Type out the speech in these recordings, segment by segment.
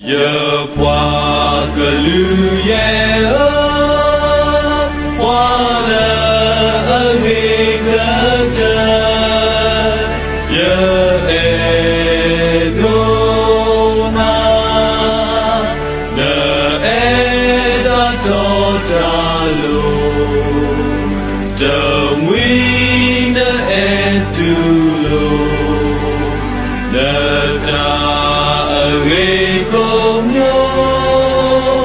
ယပှၤကလုာ်ယဲၢ်ဧၢ, ပှၤလၢအဂ့ၤကတၢၢ်, ယအဲၣ်ဒိးနၤ, နအဲၣ်တၢ်တီတၢ်လိၤ, တမှံၤနအဲၣ်တူၢ်လိာ် နတၢ်အဂ့ၤကိးမံ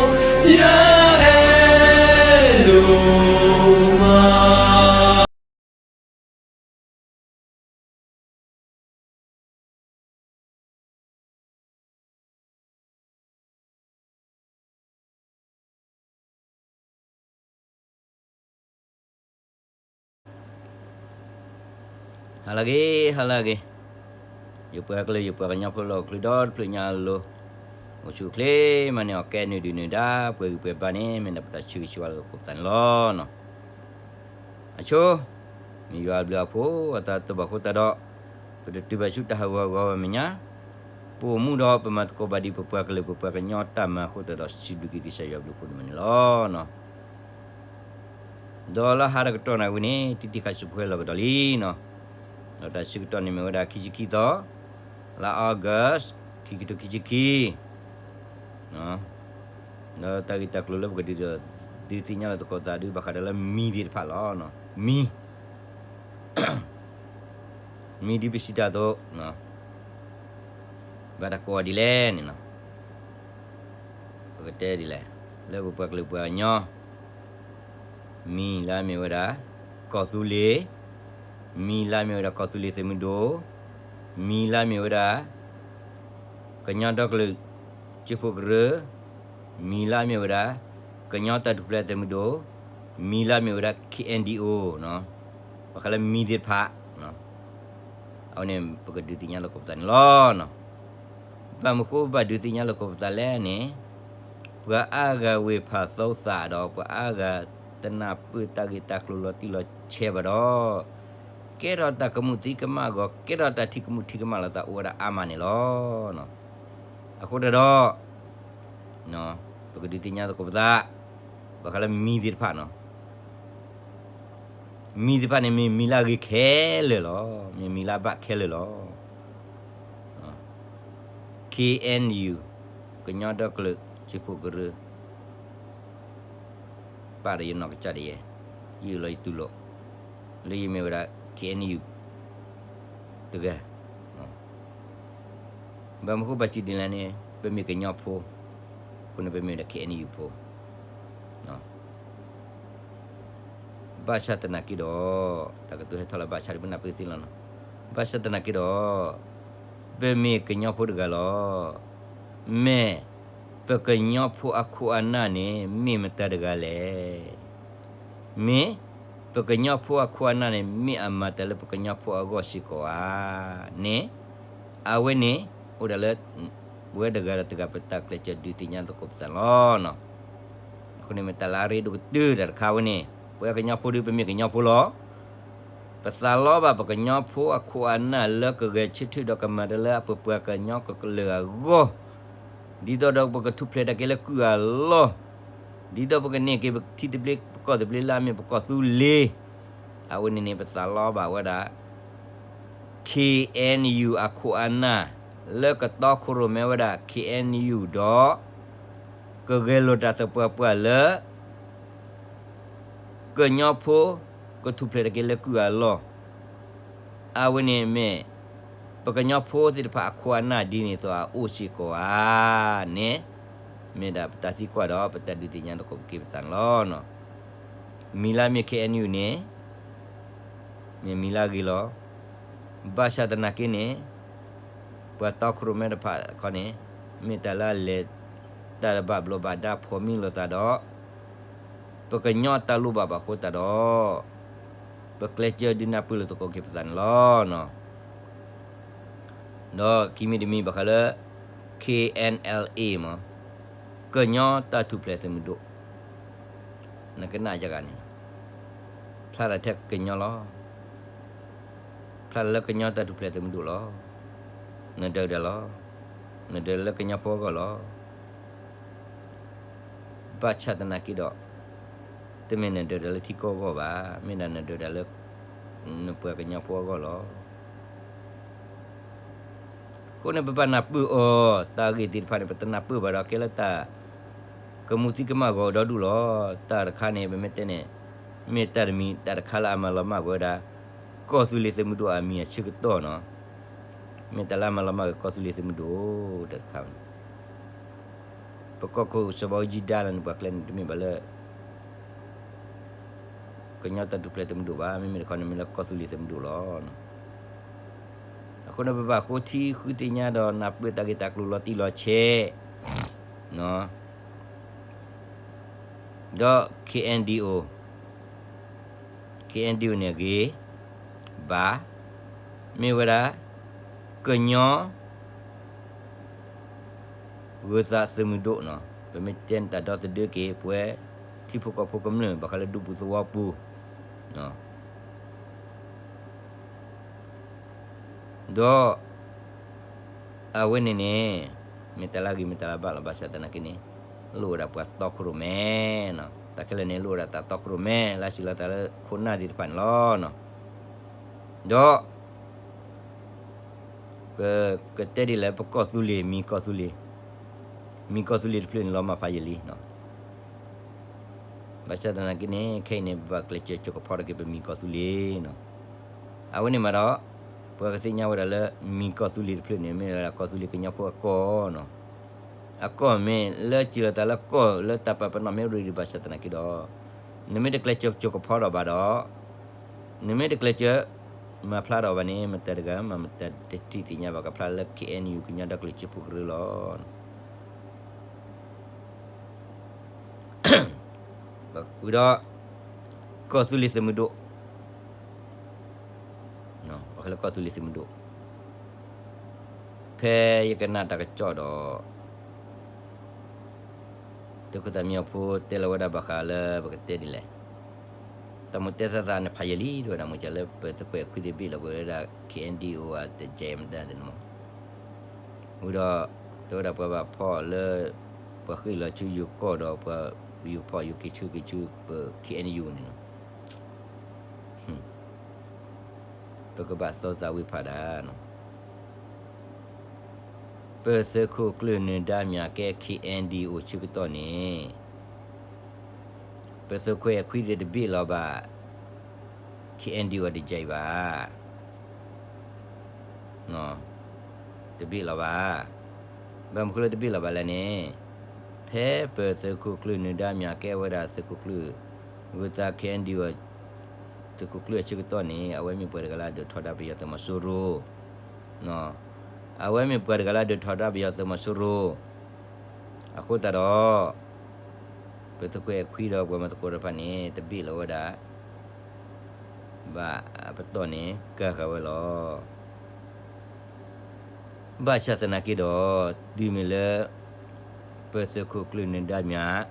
ၤ, ယအဲၣ်ဒိးမး. ဟါလၢအဂ့ၤ, ဟါလၢအဂ့ၤ, ယပှၤကလုာ် ယပှၤကညီဖိလီၤ ချုးဒီတဖျၢၣ်ညါအလိၤ, အိၣ်ဆူၣ်အိၣ်ချ့မးန့ၣ် အီၣ်ကဲနုာ်ဒုၣ်နုာ်ဒါ ပှဲၤဂံၢ်ပှဲၤဘါန့ၣ် မ့ၢ်ဒၣ်ပတၢ်ဆၢဂ့ၤဆၢဝါလၢသကိးပသးန့ၣ်လီၤ. အဆိ, မ့ၢ်ယွၤအဘျုးအဖှိၣ်အသးတဘၣ်အဃိသတးဒီး, ပတတုၤဘၣ်ဆူတၢ်ဟးဂီၤဟးဂီၤဘၣ်မဲာ်ညါ, ပအိၣ်မူဒီးပမၤသကိးဘၣ်ဒံးပပှၤကလုာ် ပပှၤကညီတၢ်မၤအဃိသတးဒီး စံးဘျုးက့ၤကစၢ်ယွၤအဘျုးအဖှိၣ်ဒိၣ်မးန့ၣ်လီၤ. ဒီးလၢဟါတကတီၢ်နၤဝံၤန့ၣ် တံၤတံၤဃာ်စံးပှဲၤလီၤကဒီးလံနီၤ, ဒီးတၢ်ဆၢကတီၢ်န့ၣ်မ့ၢ်ဝဲဒၣ်ခံဆံခံသီ, လါ August ခံကထိခံဆံခံ, ဒီးတၢ်ဂ့ၢ်တၢ်ကျိၤလၢပကဒုး, ဒုးသ့ၣ်ညါလီၤသကိးသးဒုး ဘၣ်ဃးဒီးလၢမံၤသ့ၣ်တဖၣ်လီၤ. မံၤ မံၤဒ်ပစံးတၢ်အသိး, ဘၣ်တၢ်ကိးအီၤဒ်လဲၣ်န့ၣ်နီၤ, ပကတဲဒ်လဲၣ်, လၢပပှၤကလုာ်ပှၤကညီ, မံၤလၢအမ့ၢ်ဝဲဒၣ် ကီၢ်သူလ့ၤ, မံၤလၢအမ့ၢ်ဝဲဒၣ်ကီၢ်သူလ့ၤသုးမုၢ်ဒိၣ်, မံၤလၢအမ့ၢ်ဝဲဒၣ် ကညီဒီကလုာ် ကၠ့ဖိကရၢ, မံၤလၢအမ့ၢ်ဝဲဒၣ် ကညီတၢ်ထူၣ်ဖျဲးသုးမုၢ်ဒိၣ်, မံၤလၢအမ့ၢ်ဝဲဒၣ် K N D O, ဘၣ်ဃးလၢမံၤသ့ၣ်တဖၣ်, အဝဲန့ၣ် ပကဒုးသ့ၣ်ညါလီၤသကိးပသးန့ၣ်လီၤ. ဘၣ်မနုၤဃိဘၣ်ဒုးသ့ၣ်ညါလီၤသကိးပသးလဲၣ်န့ၣ်, ပှၤအါဂၤဝ့ၢ်ဖးသိသးဒီး ပှၤအါဂၤတနၢ်ပၢၢ်တၢ်ဂ့ၢ်တၢ်ကျိၤလီၤတံၢ်လီၤဆဲးဘၣ်ဒီး, ကဲထီၣ်တၢ်ကမူၣ်သံကမၣ်အဂီၢ်, ကဲထီၣ်တၢ်ထံၣ်ကမူၣ်ထံၣ်ကမၣ်လိာ်သးအိၣ်ဝဲဒၣ်အါမးန့ၣ်လီၤ. အဃိသတးဒီး ပကဒုးသ့ၣ်ညါသကိးပသး, ဘၣ်ဃးလၢမံၤသ့ၣ်တဖၣ်နီၤ, မံၤသ့ၣ်တဖၣ်န့ၣ် မ့ၢ်မံၤလၢအဂ့ၤခဲလၢာ်လီၤ. မ့ၢ်မံၤလၢအဘၣ်ခဲလၢာ်လီၤ. K N U, ကညီဒီကလုာ် ကၠ့ဖိကရၢ ပာ်ဒီးယနီၢ်ကစၢ်ဒၣ်ယဲ, ယအၢၣ်လီၤယတူၢ်လိာ်, လၢယမ့ၢ်ဝဲဒၣ် K N U တဂၤ, ဘၣ်မနုၤဃိဘၣ်စံးဒ်လဲၣ်န့ၣ်, ပမ့ၢ်ကညီဖိ, အဃိန့ၣ်ပမ့ၢ်ဝဲဒၣ် K N U ဖိ ဘၣ်ဆၣ်သနာ်က့ဒီး, တၢ်ကတိၤဟဲထီၣ်လၢဘၣ်ဆၣ်ဒ်ပနၢ်ပၢၢ်သ့လီၤနီၤ, ဘၣ်ဆၣ်သနာ်က့ဒီး, ပမ့ၢ်ကညီဖိတဂၤလီၤ. မ့ၢ်ပကညီဖိအခိၣ်အနၢ်န့ၣ် မ့ၢ်မတၤတဂၤလဲၣ်. မ့ၢ်ပကညီဖိအခိၣ်အနၢ်န့ၣ် မ့ၢ်အမၤတၢ်လၢပကညီဖိအဂီၢ်စ့ၢ်ကီးဧါန့ၣ်, အဝဲန့ၣ် အိၣ်ဒၣ်လၢ ပဝဲတဂၤဒီးတဂၤ ပတၢ်ကျဲးစၢးဒုးသ့ၣ်ညါသကိးပသးန့ၣ်လီၤ. အဃိန့ၣ်မ့ၢ်တၢ်လၢအရ့ဒိၣ်ကတၢၢ်တၢ်တခါဝဲန့ၣ်, ပဝဲကညီဖိဒီး ပမ့ၢ်ကညီဖိလီၤ. ပသးလီဘၣ်ပကညီဖိအခိၣ်အနၢ်လၢကဂဲၤဆၢထၢၣ်ဒီးကမၤတၢ်လၢအပပှၤကညီကလုာ်အဂီၢ်, ဒ်သိးဒီးပကထူၣ်ဖျဲးတၢ်က့ၤလၢကုၢ်အလီၢ်, ဒ်သိးပကန့ၢ်က့ၤပထံသဘျ့ပကီၢ်သဘျ့လၢအမ့ၢ်ပကီၢ်သူလ့ၤ, အဝဲန့ၣ်န့ၣ် ပသးလီဘၣ်ဝဲဒၣ် K N U အခိၣ်အနၢ် လၢကတီခိၣ်ရိၣ်မဲဝဲဒၣ် K N U ဒီး ကဂဲၤလိာ်တၢ်သပှၢ်ပှၢ်လၢ ကညီဖိ ကထူၣ်ဖျဲးတၢ်က့ၤလၢကုၢ်အလီၢ်, အဝဲန့ၣ်မ့ၢ် ပကညီဖိသ့ၣ်တဖၣ်အခိၣ်အနၢ်ဒ်န့ၣ်သိးအအိၣ်စ့ၢ်ကီးဧါန့ၣ်, မ့ၢ်ဒၣ်ပတၢ်သံကွၢ်ဒီး ပတၢ်ဒုးသ့ၣ်ညါသကိးက့ၤပသးန့ၣ်လီၤ. မံၤလၢမ့ၢ် K N U န့ၣ် မ့ၢ်မံၤလၢအဂ့ၤလီၤ. ဘၣ်ဆၣ်သနာ်က့န့ၣ် ပှၤတီခိၣ်ရိၣ်မဲတဖၣ်ခီန့ၣ် မ့ၢ်တၢ်လၢအလဲၤတၢ်တဘၣ်ဘျီးဘၣ်ဒါ ဖိးမံလိာ်သးဒီး ပကညီတၢ်လိၣ်ဘၣ်ဘၣ်အဃိသတးဒီး ပကျဲးစၢးဒုးနၢ်ပၢၢ်လိာ်သကိးက့ၤပသးန့ၣ်လီၤ. ဒီးခံမံၤတမံၤဘၣ်ဃးလၢ K N L A မ့ၢ် ကညီတၢ်ထူၣ်ဖျဲးသုးမုၢ်ဒိၣ်, နကနၣ်ယဂၤန့ၣ် ဖျါတၢ်ထဲကညီလီၤ. ဖျါတၢ်လၢကညီတၢ်ထူၣ်ဖျဲးသုးမုၢ်ဒိၣ်လီၤ. နဒၢးဒၢးလီၤ. နဒၢးလၢကညီဖိအဂီၢ်လီၤ. ဘၣ်ဆၣ်သနာ်က့ဒီး တမ့ၢ်နဒုးတၢ်လၢထံကီၢ်အဂီၢ်ဘၣ်, မ့ၢ်ဒၣ်နဒုးတၢ်လၢ နပှၤကညီဖိအဂီၢ်လီၤ. အဃိန့ၣ် ပဘၣ်နၢ်ပၢၢ်အီၤ, တၢ်ဂ့ၢ်သ့ၣ်တဖၣ်န့ၣ် ပတနၢ်ပၢၢ်ဘၣ်ဒီး ကဲလၢတၢ်ကမူသံကမၣ်ဂီၤဒီဒူၣ်လီၤ. တၢ်တခါန့ၣ် ပမ့ၢ်တဲန့ၣ် မ့ၢ်တၢ်တမံၤတၢ်တခါလၢအမၤလီၤမၢ်ကွံာ်ဝဲဒၣ် ကီၢ်သူလ့ၤသုးမုၢ်ဒိၣ်အမံၤအဆၢကတီၢ်နီၤ, မ့ၢ်တၢ်လၢအမၤလီၤမၢ်ကွံာ်ကီၢ်သူလ့ၤသုးမုၢ်ဒိၣ် တၢ်တခါန့ၣ် ပကီၢ်ခိၣ်စီၤဘးအူကၠံဒါလၢန့ၣ် ပှၤကျဲန့ၣ် တမ့ၢ်ဘၣ်လၢ ကညီတၢ်ထူၣ်ဖျဲးသုးမုၢ်ဒိၣ်ဘၣ်, မ့မ့ၢ်တခီန့ၣ်မ့ၢ်လၢကီၢ်သူလ့ၤသုးမုၢ်ဒိၣ်လီၤ. အဃိန့ၣ် ပဘၣ်ဃိထံဃုသ့ၣ်ညါဒီးနၢ်ပၢၢ်တၢ်ဂ့ၢ်တၢ်ကျိၤလီၤတံၢ်လီၤဆဲး ဒီး KNDO, KNDO န့ၣ်အဂ့ၤ ဘၣ်, မ့ၢ်ဝဲဒၣ် ကညီ ဂုၤသးသုးမုၢ်ဒိၣ်နီၤ, ပမ့ၢ်တဲန့ၣ်တၢ်ဒီသဒၢက့ၤ ပဝဲထံဖိကီၢ်ဖိကမျၢၢ် ဘၣ်ဃးလၢဒူပူၤသဝီပူၤ ဒီး အဝဲန့ၣ်န့ၣ် မ့ၢ်တၢ်လၢအဂ့ၤ မ့ၢ်တၢ်လၢအဘၣ်လီၤ. ဘၣ်ဆၣ်သနာ်က့န့ၣ် လိၣ်ဝဲဒၣ်ပှၤတီခိၣ်ရိၣ်မဲနီၤ, တၢ်ခဲလၢာ်န့ၣ် လိၣ်ဝဲဒၣ်တၢ်တီခိၣ်ရိၣ်မဲ လၢစံးလီၤတၢ်လၢခိၣ်နၢ်သ့ၣ်တဖၣ်န့ၣ်လီၤ. ဒီး ပကတဲဒ်လဲၣ် ပကီၢ်သူလ့ၤ မံၤကီၢ်သူလ့ၤ, မံၤကီၢ်သူလ့ၤတဖျၢၣ်န့ၣ် လီၤမၢ်ဖးယံာ်လံနီၤ. ဘၣ်ဆၣ်သနာ်က့န့ၣ် ခဲအံၤန့ၣ် ပဘၣ်ကျဲးစၢးကၠိကဖီထီၣ်က့ၤ ပမံၤကီၢ်သူလ့ၤနီၤ. အဝဲန့ၣ်မးဒီး ပှၤကသ့ၣ်ညါဝဲဒၣ်လၢ မံၤကီၢ်သူလ့ၤတဖျၢၣ်န့ၣ် မ့ၢ်ဝဲဒၣ်ကီၢ်သူလ့ၤကညီဖိအကီၢ်နီၤ. အကီၢ်မ့ၢ်လၢစံးလီၤတၢ်လၢကီၢ်လၢတၢ်ပာ်ပနီၣ်မ့ၢ်ရ့ဒံး ဘၣ်ဆၣ်သနာ်က့ဒီး နမ့ၢ်တကျဲးစၢးကၠိကဖီထီၣ်ဘၣ်ဒီး နမ့ၢ်တကျဲးစၢး မၤဖျါထီၣ်ဘၣ်န့ၣ် မတၤတဂၤမး မတၤတထံၣ်သ့ၣ်ညါဘၣ် ကဖျါလၢ KNU ကညီဒီကလုာ်စၢဖှိၣ်ကရၢလီၤ. ဝံၤဒီး ကီၢ်သူလ့ၤသုးမုၢ်ဒိၣ်, ကီၢ်သူလ့ၤသုးမုၢ်ဒိၣ်, ဖဲယကနၣ်တၢ်ကစီၣ်ဒီး သုးခိၣ်သၣ်မံညီၤဖိတဲလီၤဝဲဒၣ်ဘၣ်ဃးလၢပကတဲဒ်လဲၣ်, တၢ်မိၣ်တဲသးသးန့ၣ်ဖးယံာ်လံ တဲဝဲဒၣ် မိၣ်စၢၤလၢပသုးခိၣ်အဲၣ်ခွံသ့ၣ်ဘ့ၣ်လီၤကွံာ်ဝဲဒၣ် KNDO အတကဲမတၤတန့ၣ်မး, ဝံၤဒီး တဲဝဲဒၣ်ပှၤဘၣ်ဖီၣ်လၢ ပှၤဃ့ၢ်လီၤဆူယိၤကီၢ်ဒီးပှၤယူၤဖီၣ်ယူၤက့ၤဆူက့ၤဆူပ KNU န့ၣ်နီၤ ပကဘၣ်သီသးဝံၣ်ဖးဒၣ်နီၤ, ပသုးခိၣ်ကျၢၢ်နၢၤဒါမၠးကဲ KNDO ဆၢကတီၢ်န့ၣ် ပသုးခိၣ်အဲၣ်ခွံသ့ၣ်တဘ့ၣ်လီၤဘၣ် KNDO အတကဲအံၤဘၣ် တဘ့ၣ်လီၤဘၣ်. ဘၣ်မနုၤဃိလၢတဘ့ၣ်လီၤဘၣ်လဲၣ်န့ၣ်, ဖဲပသုးခိၣ်ကျၢၢ်နၢၤဒါမၠးကဲဝဲဒၣ်သုးခိၣ်ကျၢၢ် ဂုၤသး KNDO သုးခိၣ်ကျၢၢ်အဆၢကတီၢ်န့ၣ် အဝဲမ့ၢ်ပှၤတဂၤလၢအဒုးထီဒါပယီၤသုးမီၤစိရိၤ, အဝဲမ့ၢ်ပှၤတဂၤလၢအဒုးထီဒါပယီၤသုးမီၤစိရိၤ, အဃိသတးဒီး ပသုးခိၣ်အဲၣ်ခွံဒီးပှၤမၤသကိးတဖၣ်န့ၣ် တဘ့ၣ်လီၤဝဲဒၣ် ဘၣ်အပတီၢ်န့ၣ် ကၤဃာ်ဝဲလီၤ. ဘၣ်ဆၣ်သနာ်က့ဒီး တုၤမ့ၢ်လၢ ပသုးခိၣ်ကျၢၢ်နၢၤဒါမၠး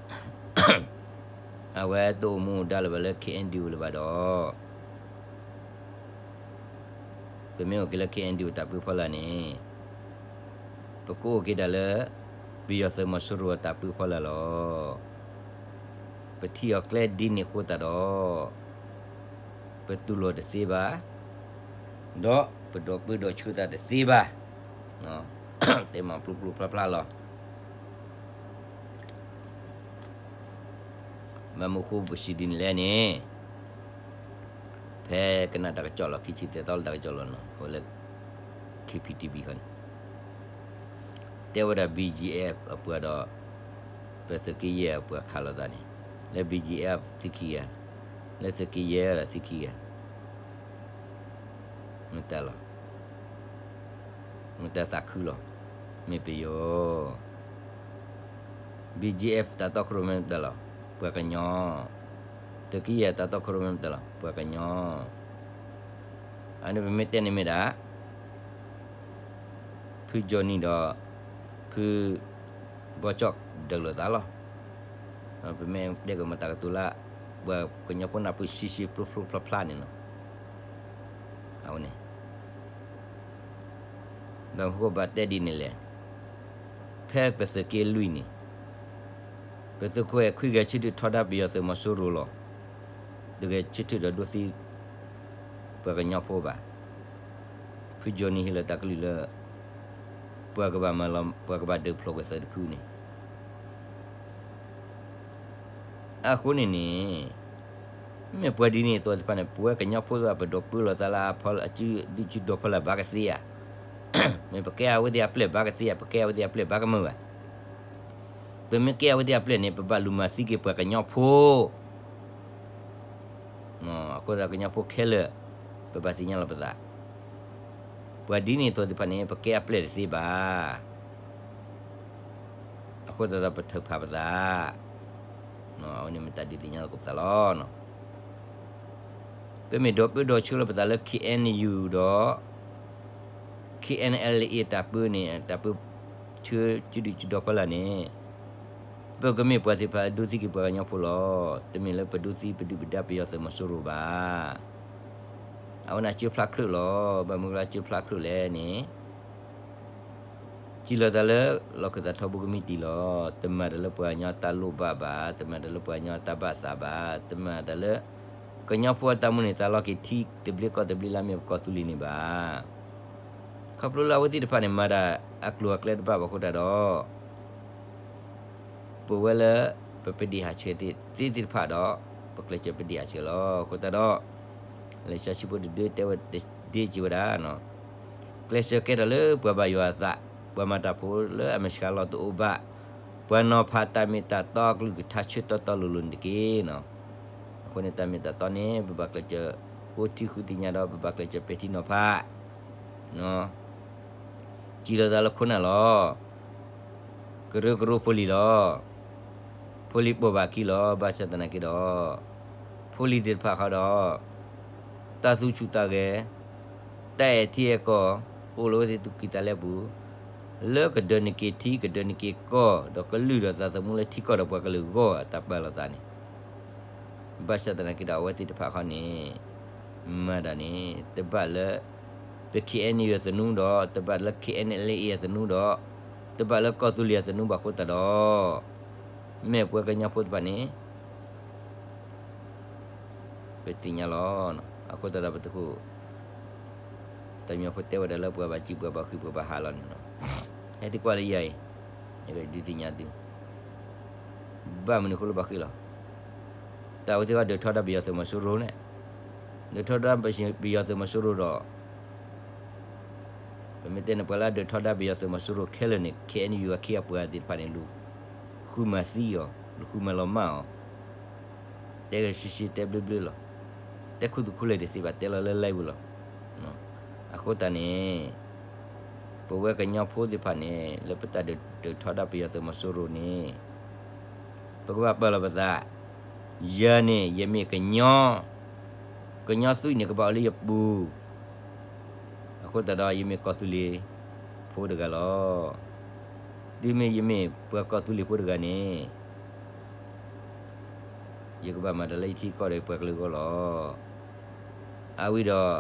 အဝဲတအိၣ်မူအိၣ်ဒါလၢၤဘၣ်လၢ KNDO လၢၤဘၣ်ဒီး ပမ့ၢ်အိၣ်က့ၤလၢ KNDO တၢ်ပၢဖီလာ်န့ၣ် ပကအိၣ်က့ၤဒၣ်လၢ ပယီၤသုးမီၤစိရိၤအတၢ်ပၢဖီလာ်လီၤ. ပထံၣ်အီၤကျဲဒ်န့ၣ်အဃိသတးဒီး ပတူၢ်လိာ်တသ့ဘၣ်, ဒီးပဒိးပၢဒိးဆှၢသးတသ့ဘၣ်, တဲမၤပျီပျီဖျါဖျါလီၤ. ဘၣ်မနုၤအဃိပစံးဒ်န့ၣ်လဲၣ်န့ၣ်, ဖဲကနၣ်တၢ်ကစီၣ်လီၤ ခံဆံသဲးသီလၢတၢ်ကစီၣ်လီၤနီၤ အဝဲလၢ KPTV ဃီန့ၣ် တဲဝဲဒၣ် BGF အပှၤဒီး ပသုးက့ယဲၢ်အပှၤခးလိာ်သးန့ၣ်, လၢ BGF သံခံဂၤ, လၢသုးက့ယဲၢ်ဒီးသံခံဂၤ, မတၤလီၤ, မတၤသးခုလီၤ, မ့ၢ်ပယီၤ BGF တၢ်တီခိၣ်ရိၣ်မဲမတၤလီၤ, ပှၤကညီ, သုးက့ယဲၢ်တၢ်တီခိၣ်ရိၣ်မဲမတၤလီၤ, ပှၤကညီ, အန့ၣ်ပမ့ၢ်တဲန့ၣ်မ့ၢ်ဒၣ် ဖုကၠီနံၤဒီး ဖုဘီကၠီၣ်ဒၢးလိာ်သးလီၤ. ပမ့ၢ်တဲကမၤတၢ်ကတိၤလၢ ပှၤကညီဖိနၢ်ပၢၢ်ဆံးဆံးပျီပျီဖျါဖျါန့ၣ်လီၤ. အဝဲန့ၣ် ဘၣ်မနုၤဃိဘၣ်တဲဒ်န့ၣ်လဲၣ်, ဖဲပသုးက့လွံၢ်န့ၣ် ပသုးခိၣ်အဲၣ်ခွံဂဲၤဆၢထၢၣ်ထီဒါပယီၤသုးမီၤစိရိၤလီၤ. တဂဲၤဆၢထၢၣ်ဒီးဒိသံပှၤကညီဖိဘၣ်. ဖုကၠိန့ၣ်ဟ့ၣ်လီၤတၢ်ကလုၢ်လၢ ပှၤကဘၣ်မၤလီၤ ပှၤကဘၣ်ဒုးဖျိးကွံာ်သုးတဖုန့ၣ် အဃိန့ၣ်န့ၣ် မ့ၢ်ပှၤဒ်န့ၣ်အသိးသ့ၣ်တဖၣ်န့ၣ် ပဝဲကညီဖိသ့ၣ်တဖၣ် ပဒိးပၢလီၤသးလၢအဖီ အစုဒုၣ်စုတီၤဖီလာ်ဘၣ်ကသ့ဧါ. မ့ၢ်ပကဲအဝဲသ့ၣ်အပျဲၢ်ဘၣ်ကသ့ဧါ, ပကဲအဝဲသ့ၣ်အပျဲၢ်ဘၣ်ကမၢဘၣ်. ပမ့ၢ်ကဲအဝဲသ့ၣ်အပျဲၢ်န့ၣ် ပဘၣ်လူၤမၤသံက့ၤပှၤကညီဖိ အဃိသတးကညီဖိခဲလၢာ် ပဘၣ်သ့ၣ်ညါလီၤပသး, ပှၤဒ်န့ၣ်အသိးသ့ၣ်တဖၣ်န့ၣ် ပကဲအပျဲၢ်တသ့ဘၣ်. အဃိသတးဒီးပထုးဖးပသး, အဝဲန့ၣ်မ့ၢ်တၢ်ဒုးသ့ၣ်ညါလီၤက့ၤပသးလီၤ. ပမ့ၢ်ဒိးပၢဒီးဆှၢလီၤပသးလၢ K N U ဒီး K N L A တၢ်ပၢန့ၣ် တၢ်ပၢဆှၢစုဒုၣ်စုတီၤဖီလာ်န့ၣ် ပကမ့ၢ်ပှၤသ့ၣ်တဖၣ်ဒိးသံက့ၤပှၤကညီဖိလီၤ. တမ့ၢ်လၢပဒိးသံပဒုၣ်ပဒါပယီၤသုးမီၤစိရိၤဘၣ်. အဝဲန့ၣ်အကၢဖျါခုၣ်လီၤ. ဘၣ်မနုၤလၢအကၢဖျါခုၣ်လဲၣ်န့ၣ် စံးလီၤသးလၢ လီၢ်ခၢၣ်သးထီဘိကမံးတံာ်လီၤ. တမၤတၢ်လၢပှၤကညီတၢ်လိၣ်ဘၣ်ဘၣ်, တမၤတၢ်လၢပှၤကညီတၢ်ဘၣ်သးဘၣ်, တမၤတၢ်လၢ ကညီဖိအတၢ်မုၢ်န့ၢ်သးလီက့ၤထံတဘျ့ကီၢ်တဘျ့လၢအမ့ၢ်ပကီၢ်သူလ့ၤန့ၣ်ဘၣ်. ခီဖျိလၢအဝဲသ့ၣ်တဖၣ်န့ၣ် မၤတၢ်အကျိၤအကျဲတဘၣ်ဘၣ်အဃိသတးဒီး ပဝဲလၢ ပပဒ့ၣ်ဟးဆှဲးသ့ၣ်သ့ၣ်တဖၣ်ဒီး ပကျဲးစၢးပဒ့ၣ်ဟးဆှဲးလီၤ. အဃိသတးဒီး လံာ်စီဆှံဖိတဒုတဲဝဲဒ်စံးဝဲဒၣ်, ကျဲးစၢးကဲထီၣ်လၢပှၤဘၣ်ယွၤအသး, ပှၤမၤတၢ်ဖိလၢအမဲာ်ဆှးလီၤတအိၣ်ဘၣ်, ပှၤနီၤဖးတၢ်မ့ၢ်တၢ်တီအကလုၢ်ကထါဆၢတီတီလိၤလိၤန့ၣ်တက့ၢ်. အဃိန့ၣ်တၢ်မ့ၢ်တၢ်တီန့ၣ် ပဘၣ်ကျဲးစၢးဃိထံဃုသ့ၣ်ညါဒီး ပဘၣ်ကျဲးစၢးပဲာ်ထံနီၤဖး စံးလီၤသးလၢခိၣ်နၢ်လီၤ. ကရၢကရိဖိလံၤလီၤ. ဖိလံၤပိာ်ဘၣ်ခံလီၤ. ဘၣ်ဆၣ်သနာ်က့ဒီး ဖိလံၤသ့ၣ်တဖၣ်ဃီဒီး တၢ်သူၣ်ဆူၣ်သးဂဲၤ, တၢ်အဲၣ်ထံအဲၣ်ကီၢ် အိၣ်လၢအဝဲသ့ၣ်သူၣ်ကံၢ်သးလဲပူၤ လၢကဒၢးန့ၢ်က့ၤထံ ကဒၢးန့ၢ်က့ၤကီၢ် ဒီးကလုၢ်ဒီးသးသမူလၢထံကီၢ်ဒီးပှၤကလုာ်အဂီၢ် အတၢ်ပာ်လီၤသးန့ၣ် ဘၣ်ဆၣ်သနာ်က့ဒီးအဝဲသ့ၣ်တဖၣ်ခီန့ၣ် မၤတၢ်န့ၣ် တဘၣ်လၢ ပ K N U အသနူဒီး တဘၣ်လၢ K N L A အသနူဒီး တဘၣ်လၢကီၢ်သူလ့ၤအသနူဘၣ်အဃိသတးဒီး မ့ၢ်ပဝဲကညီဖိတဖၣ်န့ၣ် ပသ့ၣ်ညါလီၤ. အဃိသတးဒီးပသုးခိၣ် တၢ်မၠိဖိတဲဝဲဒၣ်လၢပှၤဘၣ်စံးပှၤဘၣ်ဃ့ပှၤဘၣ်ဟးလီၤန့ၣ်လီၤ. ဟဲသံကွၢ်လၢယၤအံၤ ယကဒုးသ့ၣ်ညါသု ဘၣ်မနုၤအဃိလၢဘၣ်ဃ့လီၤ. တၢ်ဝဲသ့ၣ်တဖၣ်ဒုးထီဒါပယီၤသုးမီၤစိရိၤန့ၣ် ဒုးထီဒါပယီၤသုးမီၤစိရိၤဒီး ပမ့ၢ်တဲန့ၣ် ပှၤလၢအဒုးထီဒါပယီၤသုးမီၤစိရိၤခဲလၢာ်န့ၣ် K N U အခံအပှၤသ့ၣ်တဖၣ်န့ၣ် လူၤဃုမၤသံအီၤ လူၤဃုမၤလီၤမၢ်အီၤ တဲဂ့ၤရှဲရှဲ တဲဘျုးဘျုးလီၤ. တဲခူသူၣ်ခူလၢာ်တသ့ဘၣ် တဲလီၤလၢ live ပူၤလီၤ. အဃိသတးန့ၣ် ပဝဲကညီဖိသ့ၣ်တဖၣ်န့ၣ် လၢပတၢ်ဒုးထီဒါပယီၤသုးမီၤစိရိၤန့ၣ် ပကဘၣ်ပာ်လီၤပသး, ယၤန့ၣ် ယမ့ၢ်ကညီ, ကညီသွံၣ်န့ၣ် ကဘၣ်အိၣ်လၢယပူၤ, အဃိသတးဒီး ယမ့ၢ်ကီၢ်သူလ့ၤဖိတဂၤလီၤ. တုၤမ့ၢ်ယမ့ၢ်ပှၤကီၢ်သူလ့ၤဖိတဂၤန့ၣ် ယကဘၣ်မၤတၢ်လၢယထံကီၢ်ဒီးပှၤကလုာ်အဂီၢ်လီၤ. အဝံၤ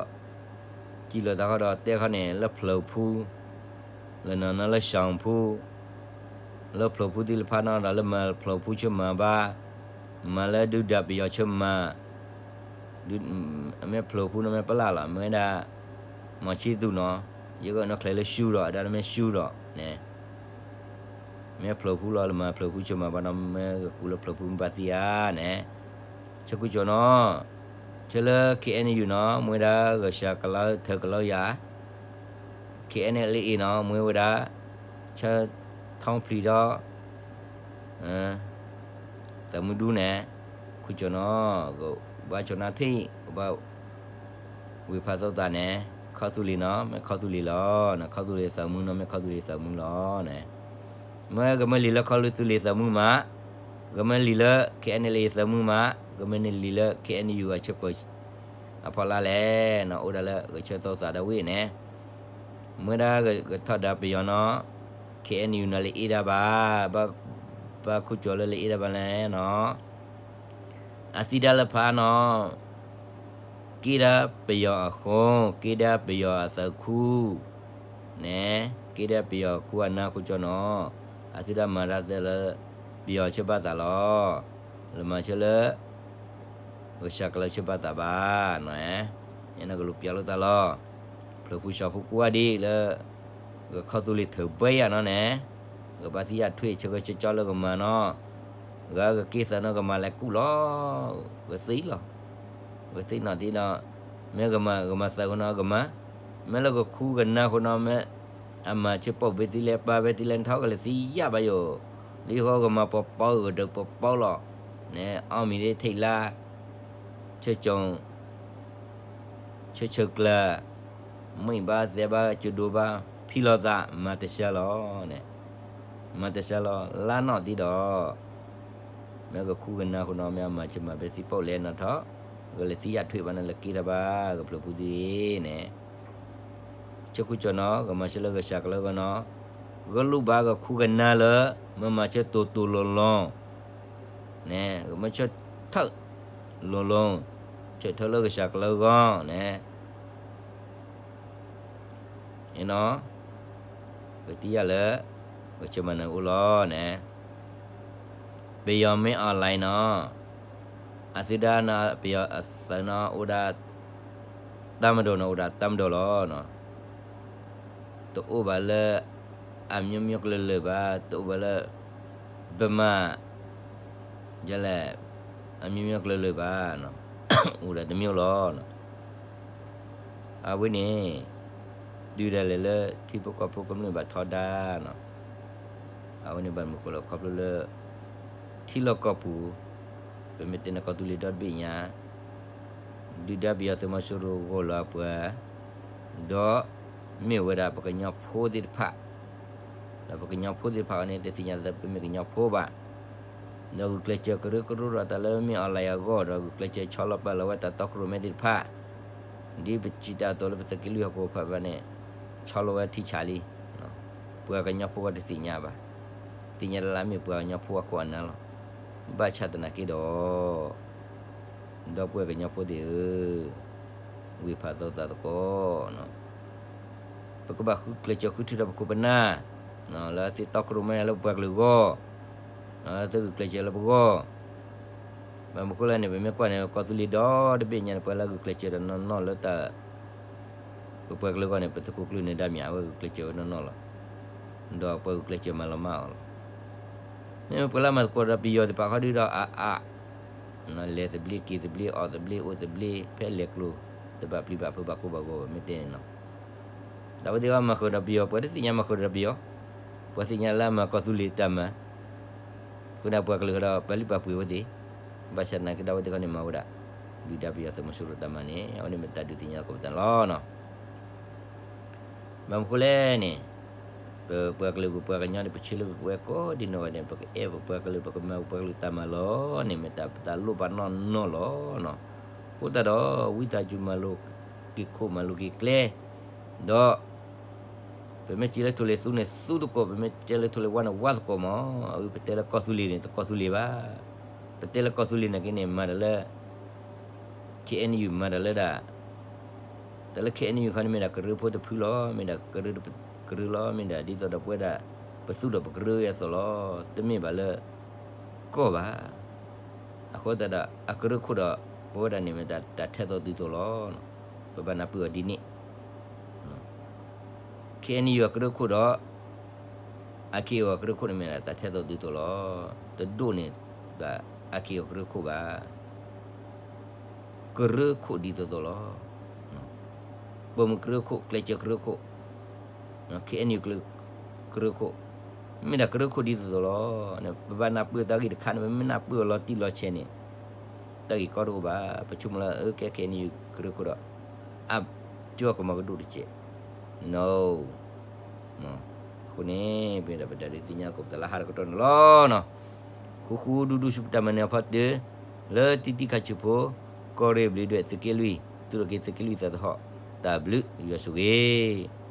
ဒီး စံးလိာ်သးဃီဒီး တဲခီန့ၣ် လၢဖျၢၣ်ဖူ လၢနီၢ်နီၢ်လၢ ရှောင်ဖူ လၢဖျၢၣ်ဖူသ့ၣ်တဖၣ်နီၢ်ဒီး လၢမၤဖျၢၣ်ဖူဆၢမၤဘၣ်, မၤလၢဒုၣ်ဒါပယီၤဆၢမၤ, မ့ၢ်ဖျၢၣ်ဖူနီၢ်မ့ၢ်ပလၢ်လီၤ မ့ၢ်ဝဲဒၣ် မီၤဆံသူၣ်နီၤ, ယကနၢ်ချဲးလၢရှူဒီး အဒၣ်နမ့ၢ်ရှူဒီးန့ၣ် မ့ၢ်ဖျၢၣ်ဖူလီၤ လၢမၤဖျၢၣ်ဖူဆၢမၤဘၣ်နီၤ မ့ၢ်ဂ့ၤကူၣ်လၢဖျၢၣ်ဖူမ့ၢ်ဘၣ်သံဧါန့ၣ်, ဆၢခိၣ်ကၠီနီၤ, ဆၢလၢ K N U နီၤ မ့ၢ်ဝဲဒၣ် ဂဲၤဆၢကလီထၢကလီယၤ, K N L A နီၤ မ့ၢ်ဝဲဒၣ် ဆၢထီဖျံးဒီး သးမုၢ်ဒူန့ၣ်, ခိၣ်ကၠီနီၤ, ဘၣ်ဆိနါထံၣ် ဘၣ် ဝံၤဖးသိသးန့ၣ်, ခီသူလ့ၤနီၤ မ့ၢ်ခီသူလ့ၤလီၤ, ခီသူလ့ၤသးမုၢ်နီၤ မ့ၢ်ခီသူလ့ၤသးမုၢ်လီၤန့ၣ်, မ့ၢ်ကမၢလံာ်လၢခီသူလ့ၤသးမုၢ်မး, ကမၢလံာ်လၢ K N L A သးမုၢ်မး, ကမၢန့ၣ်လံာ်လၢ K N U အဆၢပၢၤ အဖီလာ်လဲၣ်နီၤ, အိၣ်ဒၣ်လၢဂဲၤဆၢသီသးဒၣ်ဝဲန့ၣ်, မ့ၢ်ဒၣ်ဂဲၤထီၣ်ဒါပယီၤနီၤ, K N U နီၤ လၢအ့ၣ်ဒၣ်ဘၣ်, ဘၣ်ခိၣ်ကၠီလၢလၢအ့ၣ်ဒၣ်ဘၣ်လဲၣ်နီၤ အသံဒၣ်လၢဖးနီၤ, က့ဒၣ်ပယီၤအဃိ, က့ဒၣ်ပယီၤအသးခူ, န့ၣ်, က့ဒၣ်ပယီၤခူအနၢ်ခိၣ်ကၠီနီၤ, အသံဒၣ်မၤတၢ်သၢလၢ ပယီၤဆၢဘၣ်သးလီၤ. လၢမၤဆၢလၢ ကစၢ်ကလၢၤဆၢဘၣ်သးဘၣ်, နကလူၤပျးလိာ်သးလီၤ. ဖျၢၣ်ဖိစီၤဖိကိးဂၤဒဲးလၢ ဂဲၤခီသူလ့ၤထၢၣ်ဘၢယၤနီၤန့ၣ်, ဂဘၣ်သံယၣ်ထွဲဆၢဂဲၤဆၢကၠီလၢကမၤနီၤ, ဂၤကက့သးနီၤကမၤလဲၤကူၣ်လီၤ, ဂသံလီၤ, ဂသံနီၤသံဒီး, မ့ၢ်ကမၤကမၤသးဃိနီၤကမၤ, မ့ၢ်လၢကခူကနၢ်ဃိနီၤ မ့ၢ်အမၤဆၢပိာ်ဘၣ်သံလဲၣ်ပာ်ဘၣ်သံလဲၣ် နထီၣ်ကလဲၤသံယၣ်ဘၣ်ယိာ်, လံဃီကမၤပီပီကဒီးပီပီလီၤ, န့ၣ် အီၣ်မံၤဒ်ထံးလါ, ဆၢကၠိ ဆၢဆၢကျၢၤ, မ့ၢ်ဘၣ်သဲဘၣ်ကၠိဒိဘၣ် ဖံလီၤသး မၤတဆၢလီၤန့ၣ်, မၤတဆၢလီၤ လါနီၣ်သံဒီး, မ့ၢ်ကခူကနၢ်ဃိနီၤ မ့ၢ်အမၤဆၢမၤဘၣ်သံပိာ်လဲၣ်နီၤထီၣ်, ဂလဲၤသံယၣ်ထွဲဘၣ်နီၤ လဲၤက့ထီၣ်ဘၣ် ကဖျၢၣ်ဖိသ့ၣ်န့ၣ် ဆၢခိၣ်ကၠီနီၤ ကမၤဆၢလၢကစၢ်ကလၢၤဂီၢ်နီၤ, ဂဲၤလိာ်ဘၣ်ကခူကနၢ်လၢ မ့ၢ်မၤဆၢတိၢ်တိၢ်လီၤလီၤ, န့ၣ် မ့ၢ်ဆၢထၢၣ်လီၤလီၤ, ဆၢထၢၣ်လၢကစၢ်ကလၢၤဂီၢ်န့ၣ် အနီၤ, ကသံယၣ်လၢ ကဆၢမၤနၢၤအိၣ်လီၤန့ၣ်, ပယီၤမ့ၢ် online နီၤ, အသုဒၣ်နီၤ ပယီၤအသးနီၤ အိၣ်ဒၣ် တၢ်မၤဒိးနီၤ အိၣ်ဒၣ်တၢ်မၤဒိးလီၤနီၤ, တအိၣ်ဘၣ်လၢ အမျိုးမျိုးကလုာ်လၢာ်ဘၣ် တအိၣ်ဘၣ်လၢ ဗမာ ဒ်လဲၣ် အမျိုးမျိုးကလုာ်လၢာ်ဘၣ်နီၤ, အိၣ်ဒၣ်တမျိုးလီၤနီၤ. အဝဲန့ၣ် တုၤဒၣ်လဲာ်လၢထံဖိကီၢ်ဖိကမျၢၢ်ဘၣ်ထီဒါနီၤ, အဝဲန့ၣ်ဘၣ်မနုၤဃိလဲၣ် ခီဖျိလၢ ထံလီၢ်ကီၢ်ပူၤ ပမ့ၢ်တဲန့ၣ်ကီၢ်သူလ့ၤဒီတဘ့ၣ်ညါ ဒုၣ်ဒါပယီၤသုးမီၤစိရိၤဂီၢ်လီၤအပှၤ ဒီးမ့ၢ်ဝဲဒၣ်ပကညီဖိသ့ၣ်တဖၣ်, ဒီးပကညီဖိသ့ၣ်တဖၣ်အံၤန့ၣ် တသ့ၣ်ညါလၢပမ့ၢ်ကညီဖိဘၣ်, ဒီးဂုာ်ကျဲးစၢးကရၢကရိဒီးတၢ်လၢမ့ၢ် online အဂီၢ် ဒီးဂုာ်ကျဲးစၢးဆီလီၤပာ်လီၤဝဲတၢ်တီခိၣ်ရိၣ်မဲသ့ၣ်တဖၣ်, ဒ်ပစံးတၢ်အသိးလၢပသုးက့လွံၢ်ဟီၣ်ခိၣ်ဖးဘၣ်န့ၣ် ဆီလီၤဝဲထံဆးလံ, ပှၤကညီဖိကတသ့ၣ်ညါဘၣ်, သ့ၣ်ညါလၢ်လၢ်မ့ၢ်ပှၤကညီဖိအခိၣ်အနၢ်လီၤ. ဘၣ်ဆၣ်သနာ်က့ဒီး ဒီပုၢ်ဝဲၢ်ကညီဖိသ့ၣ်ဧၢ, ဝ့ၢ်ဖးသီသးသကိး, ပကဘၣ်ဃုကျဲးစၢးဃုထၢဒီးပခိၣ်ပနၢ်, လၢအသ့တီခိၣ်ရိၣ်မဲလၢပပှၤကလုာ်အဂီၢ်, လၢသုဂုာ်ကျဲးစၢးလၢပဂီၢ်, ဘၣ်မနုၤဃိလဲၣ်န့ၣ် ပမ့ၢ်ကွၢ်န့ၣ် ကီၢ်သူလ့ၤဒီတဘ့ၣ်ညါန့ၣ် ပှၤလၢဂုာ်ကျဲးစၢးဒီးနီၢ်နီၢ်လၢတၢ် ပပှၤကလုာ်အဂီၢ်န့ၣ် ပသုးခိၣ်ကျၢၢ်နၢၤဒါမ့ၢ်ဧါ အဝဲဂုာ်ကျဲးစၢးဝဲနီၢ်နီၢ်လီၤ, ဒီးပှၤဂုာ်ကျဲးစၢးမၤလီၤမၢ်အီၤလီၤ. မ့ၢ်ပှၤလၢမၤသကိးဒီးပယီၤသ့ၣ်တဖၣ်ခီဒုဒီးအါအါ လဲၤသဘျ့က့ၤသဘျ့အီၣ်သဘျ့ အိၣ်သဘျ့ ဖဲလဲၤကျိၤ တဘၣ်ပျံၤဘၣ်ဖုးဘၣ်ကိၢ်ဘၣ်ဂီၤဘၣ် မ့ၢ်တဲန့ၣ်နီၤ. ဒီးအဝဲသ့ၣ်အီၤမၤဃုာ်ဒီးပယီၤ ပှၤတသ့ၣ်ညါမၤဃုာ်ဒီးပယီၤ, ပှၤသ့ၣ်ညါလၢအမၤကီၢ်သူလ့ၤတၢ်မၤ, ဃုာ်ဒီးပှၤကလုာ်ဃီဒီးပာ်လုၢ်ပာ်ပှ့ၤအဝဲသ့ၣ်, ဘၣ်ဆၣ်သနာ်က့ဒီးအဝဲသ့ၣ်ခီန့ၣ်မၤဝဲဒၣ် ဒုၣ်ဒါပယီၤသုးမီၤစိရိၤတၢ်မၤန့ၣ် အဝဲန့ၣ်မ့ၢ်တၢ်ဒုးသ့ၣ်ညါသကိးပသးန့ၣ်လီၤ. ဘၣ်မနုၤဃိလဲၣ်န့ၣ်, ပပှၤကလုာ်ပပှၤကညီန့ၣ် ပဆၢလၢပဝဲကိးဒံနီၢ်ဂၤဒဲးန့ၣ် ပကအဲၣ်ပပှၤကလုာ် ပကမၤပပှၤကလုာ်တၢ်မၤလီၤန့ၣ် မ့ၢ်တၢ်ပသးလိၣ်ဘၣ်နီၢ်နီၢ်လီၤ. အဃိသတးဒီး ဝံသးစူၤမၤလိက့ၤခိၣ်မၤလိက့ၤကျဲ, ဒီး ပမ့ၢ်စံးလၢထိၣ်လ့ၤသူန့ၣ်သူသကိး, ပမ့ၢ်တဲလၢထိၣ်လ့ၤဝါန့ၣ်ဝါသကိးမး, အဝဲပတဲလၢကီၢ်သူလ့ၤန့ၣ် တကီၢ်သူလ့ၤဘၣ်, ပတဲလၢကီၢ်သူလ့ၤနာ်က့န့ၣ် မၤတၢ်လၢ ခ့ၣ်အဲၣ်ယူၣ် မၤတၢ်လၢဒၣ်, တၢ်လၢ ခ့ၣ်အဲၣ်ယူၣ် ခီန့ၣ်မ့ၢ်ဒၣ်ကရၢဖိတဖုလီၤ, မ့ၢ်ဒၣ်ကရၢတကရၢလီၤ, မ့ၢ်ဒၣ်ဒ်သိးဒီးပဝဲဒၣ် ပသူဒီးပကရၢအသိးလီၤ, တမ့ၢ်ဘၣ်လၢ ကီၢ်ဘၣ်. အဃိသတးဒီး အကရၢခိၣ်ဒီး ပဝဲဒၣ်န့ၣ်မ့ၢ်တၢ်ထဲသိးတုၤသိးလီၤ. ပဘၣ်နၢ်ပၢၢ်အီၤဒ်န့ၣ် ခ့ၣ်အဲၣ်ယူၣ် အကရၢခိၣ်ဒီး အခ့ၣ်အဲၣ်ယူၣ် အကရၢခိၣ်န့ၣ်မ့ၢ်ဒၣ်တၢ်ထဲသိးတုၤသိးလီၤ. တဒိၣ်န့ၢ်ဘၣ် အခ့ၣ်အဲၣ်ယူၣ် ကရၢခိၣ်ဘၣ်. ကရၢခိၣ်ဒ်သိးသိးလီၤ. ပိာ်မုၣ်ကရၢခိၣ်, ကျဲးစၢးကရၢခိၣ်, ခ့ၣ်အဲၣ်ယူၣ် ကရၢခိၣ်, မ့ၢ်ဒၣ်ကရၢခိၣ်ဒ်သိးသိးလီၤ. ပဘၣ်နၢ်ပၢၢ်တၢ်ဂ့ၢ်တခါန့ၣ် ပမ့ၢ်နၢ်ပၢၢ်အီၤလီၤတံၢ်လီၤဆဲးန့ၣ် တၢ်ဂ့ၢ်ကီတအိၣ်ဘၣ်. ပဆိကမိၣ်လၢ အၢ ကဲ ခ့ၣ်အဲၣ်ယူၣ် ကရၢခိၣ်ဒီး အကၠီကမီၤကဒိၣ်တကဲး နီၤ. အဃိန့ၣ် ပမ့ၢ်ဒၣ်ပတၢ်ဒုးသ့ၣ်ညါသကိးပသးလၢဟါတကတီၢ်န့ၣ်လီၤ. ဃူဃူဒူဒူဆူပတၢ်မၤနၢၤအဖီတၢၢ် လၢတံတံခါဆူၣ်ဖိ ကီၢ်ရ့ၣ်ဘျုးဒွဲၣ်သုးက့လွံၢ် သူၣ်ထီၣ်က့ၤသုးက့လွံၢ်သးသဟီၣ် တၢ်ဘျုးယွၤဆိၣ်ဂ့ၤ